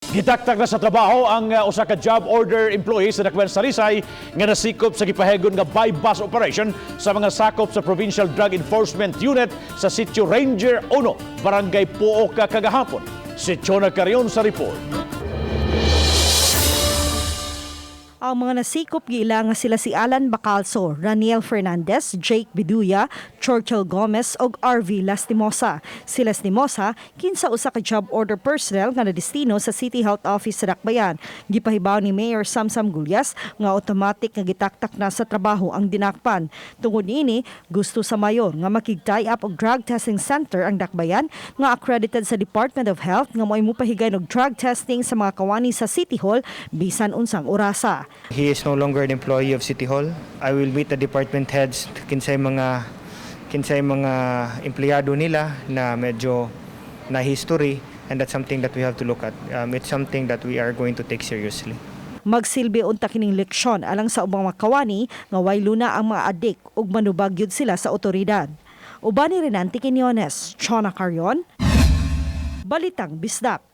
Gitaktak na sa trabaho ang usa ka job order employee sa Dakbayan sa Talisay nga nasikop sa gipahigayon nga buy-bust operation sa mga sakop sa Provincial Drug Enforcement Unit sa Sitio Ranger 1, Barangay Pooc kagahapon. Si Chona Carion sa report. Ang mga nasikop, giila nga sila si Alan Bacalso, Raniel Fernandez, Jake Biduya, Churchill Gomez ug RV Lastimosa. Si Lastimosa, kinsa usa ka job order personnel nga nadestino sa City Health Office sa Dakbayan. Gipahibaw ni Mayor Samsam Gullas nga automatic nga gitaktak na sa trabaho ang dinakpan. Tungod niini, gusto sa mayor nga makig-tie up og drug testing center ang Dakbayan nga accredited sa Department of Health nga mo'y mupahigayon og drug testing sa mga kawani sa City Hall bisan unsang orasa. He is no longer an employee of City Hall. I will meet the department heads kinsay mga empleyado nila na medyo na history, and that's something that we have to look at. It's something that we are going to take seriously. Magsilbi unta kining leksyon alang sa ubang mga kawani nga way luna ang mga adik ug manubag gyud sila sa otoridad. Uban ni Renante Quiñones, Chona Carion, Balitang Bisdak.